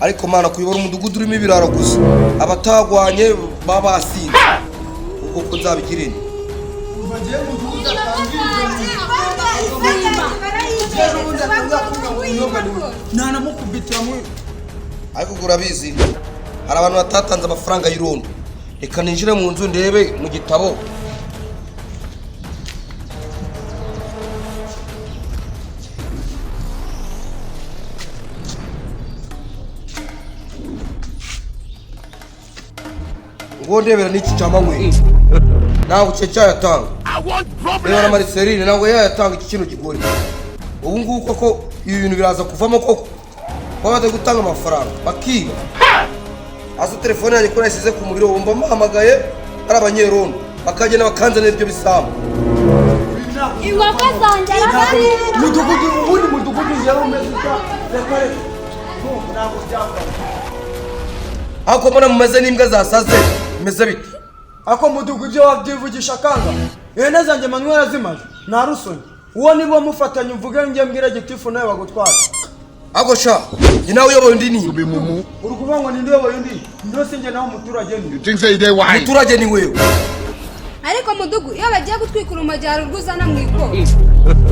Ariko mana, kuyobora umudugudu urimo ibirara gusa, abatagwanye babasinze, ubwo ko nzabigira ine. Bagiye mudugudu ntanamukubitira muri. Ariko ubwo urabizi, hari abantu batatanze amafaranga y'irondo. Reka ninjire mu nzu ndebe mu gitabo. Ngo ndebera n'iki cya manyweri, ntabwo cyo cyayatanga. Reba na mariserine, ntabwo yayatanga. Iki kintu kigore ubu ngubu koko, ibi bintu biraza kuvamo koko, kuba batari gutanga amafaranga bakiba. Asa telefone yanjye ko nayisize ku muriro, wumva mpahamagaye ari abanyerondo bakagenda bakanzanira ibyo bisambo. Inkoko zanjye arasiba. Mudugudu, ubundi mudugudu yari umeze utya? Reka reka, ntabwo byavamo. Ariko mbona mumeze n'imbwa zasaze, bimeze bite? Ako mudugudu, ibyo wabyivugisha kanga? Ihene zanjye Manuel azimaze nta rusoni. Uwo niba mufatanye uvuge, njye mbwira gitifu nawe bagutwara. Ariko sha, njye nawe uyoboye undi ni Uri kuvuga ngo ninde uyoboye undi? Ndose njye nawe umuturage ni You think say they wise? Umuturage ni wewe. Ariko mudugu, iyo bagiye gutwika urumogi hari urwo uzana mu ikoro.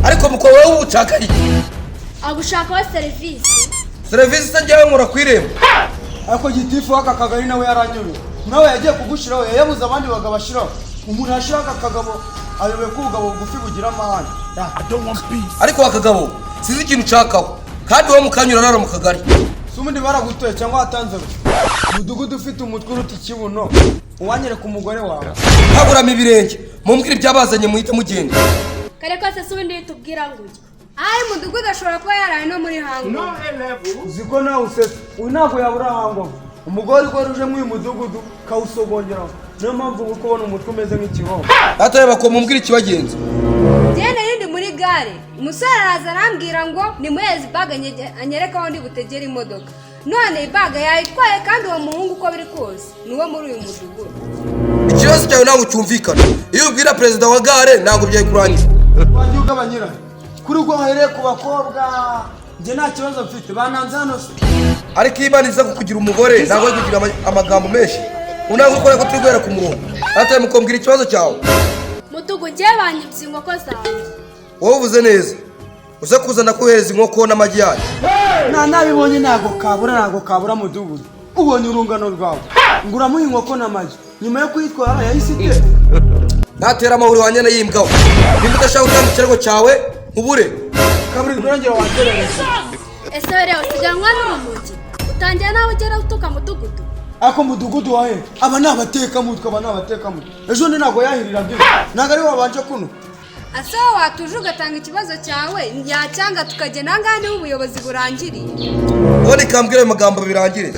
Ariko mukoro wowe ushaka iki? Agushakaho serivisi. Serivisi se njyewe nkora ku irembo? Ariko gitifu w'aka kagari nawe yaranyuriwe, nawe yagiye kugushyiraho, yayabuze abandi bagabo ashyiraho. Umuntu ashyiraho aka kagabo ayobewe ko ubugabo bugufi bugira amahane. Ariko akagabo sinzi ikintu ushakaho, kandi wowe mukanya urarara mu kagari. Si ubundi baragutoye cyangwa watanze ruswa? Mudugudu ufite umutwe uruta ikibuno, uwanyereka umugore wawe. Haburamo ibirenge, mumbwire ibyabazanye muhite mugenda. Kare kose si ubundi tubwira ngo ujye. Ahari mudugudu ashobora kuba yaraye no muri hango. Uzi ko nawe usetse? Uyu ntabwo yabura hangwa. Umugore ugora uje muri uyu mudugudu kawusogongeraho, niyo mpamvu uri kubona umutwe umeze nk'ikirombo. Hatareba ko mumbwire ikibagenza. Njyewe nari ndi muri gare, umusore araza arambwira ngo nimuhereze ibaga anyereke aho ndi butegere imodoka. None ibaga yayitwaye, kandi uwo muhungu uko biri kose ni uwo muri uyu mudugudu. Ikibazo cyawe ntabwo cyumvikana. Iyo ubwira perezida wa gare ntabwo byari kurangira. Wagiye ugabanyira kuri ubwo wahereye ku bakobwa, njye nta kibazo mfite, bananze hano se. Ariko iyo Imana iza kukugira umugore ntabwo ari kugira amagambo menshi. Ubu ntabwo ukora ko turi guhera ku murongo. Hatareba mukombwira ikibazo cyawe. Mudugu, ngewe banyibye inkoko zanjye. Wowe uvuze neza, uze kuzana kohereza inkoko n'amagi yayo. Nta nabibonye, ntabwo kabura, ntabwo kabura. Mudugudu, ubonye urungano rwawe ngo uramuha inkoko n'amagi, nyuma yo kuyitwara yahise itera. Natera amahuri wanjye y'imbwaho, nimba udashaka gutanga ikirego cyawe nkubure. Kaburi rwongera waterereza. Ese rero usiganwa n'urumogi utangira nawe ugera utuka mudugudu? Ako mudugudu wahe, aba ni abatekamutwe, aba ni abatekamutwe. Ejo undi ntabwo yahiriraga iwe, ntabwo ari we wabanje kuno. Ase wowe watuje ugatanga ikibazo cyawe, yacyanga tukagenda, aha ngaha niho ubuyobozi burangiriye. Ubundi kambwira ayo magambo birangire.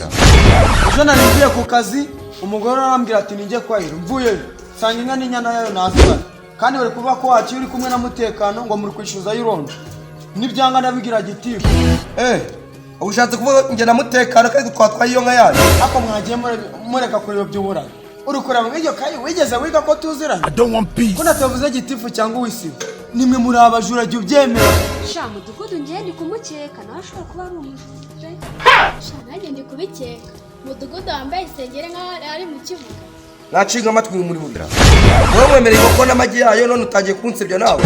Ejo nari ngiye ku kazi, umugore arambwira ati ninjye kwahira. Mvuyeyo nsanga inka n'inyana yayo nazibara, kandi bari kuvuga ko waciye uri kumwe na mutekano ngo muri kwishyuza y'irondo. Nibyanga ndabigira gitifu. Eh, ubu ushatse kuvuga njye na mutekano kandi twatwaye iyo nka yayo? Ariko mwagiye mureka kureba iby'uburane. Uri kureba nk'iryo kayi wigeze wiga ko tuziranye, ko natavuze gitifu cyangwa uwisibo? Nimwe muri abajura, jya ubyemera. Sha mudugudu, ngewe ndi kumukeka, nawe ashobora kuba ari umujura. Sha nanjye ndi kubikeka. Mudugudu wambaye isengeri nk'aho ari mu kibuga. Nacinga amatwi muri bubira, wowe mwemereye inkoko n'amagi yayo, none utangiye kunsebya nawe.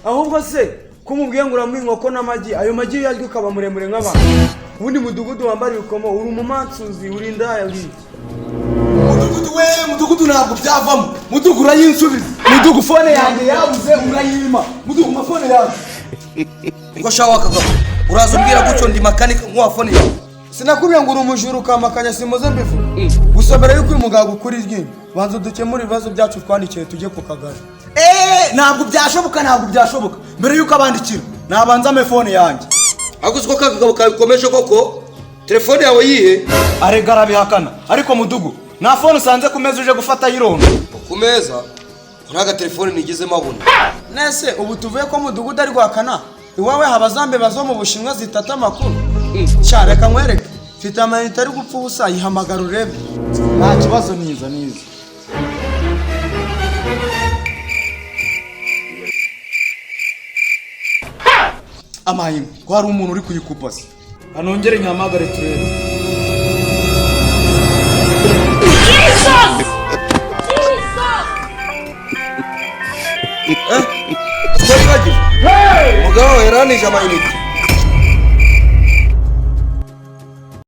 Ahubwo se ko umubwiye ngo uramuha inkoko n'amagi, ayo magi iyo uyarya ukaba muremure nk'abantu? Ubundi mudugudu wambara ibikomo, uri umumansuzi, uri indaya, uri iki? Mudugudu we, mudugudu, ntabwo byavamo. Mudugudu, urayinsubiza. Mudugudu, phone yanjye yabuze, urayima. Mudugudu, ma phone yawe. Niko shawa kagabo, uraza umbwira gutyo? Ndi makanika nk'uwa phone yawe? Sinakubwiye ngo uri umujura ukamakanya? Simuze mbivuga. Gusa mbere y'uko uyu mugabo agukura iryinyo, banza dukemure ibibazo byacu, twandikiye tujye ku kagari. Eee, ntabwo byashoboka, ntabwo byashoboka. Mbere y'uko abandikira nabanza ame phone yanjye. Ariko uzi ko ka kagabo kabikomeje koko? Telefone yawe yihe? Arega arabihakana. Ariko mudugu, nta phone usanze ku meza uje gufata y'irondo? Ku meza ko nta gatelefone nigeze mabona. Nese ubu tuvuye ko mudugudu ari guhakana, iwawe haba za mbeba zo mu Bushinwa zitata amakuru? Sha reka nkwereke, mfite amayinite ari gupfa ubusa, yihamagara urebe. Nta kibazo, niza niza. Amahimwe ko hari umuntu uri kuyikupa se? Kanongere nyahamagare turebe. Twayibagiwe. Umugabo wawe yaranije amayinite.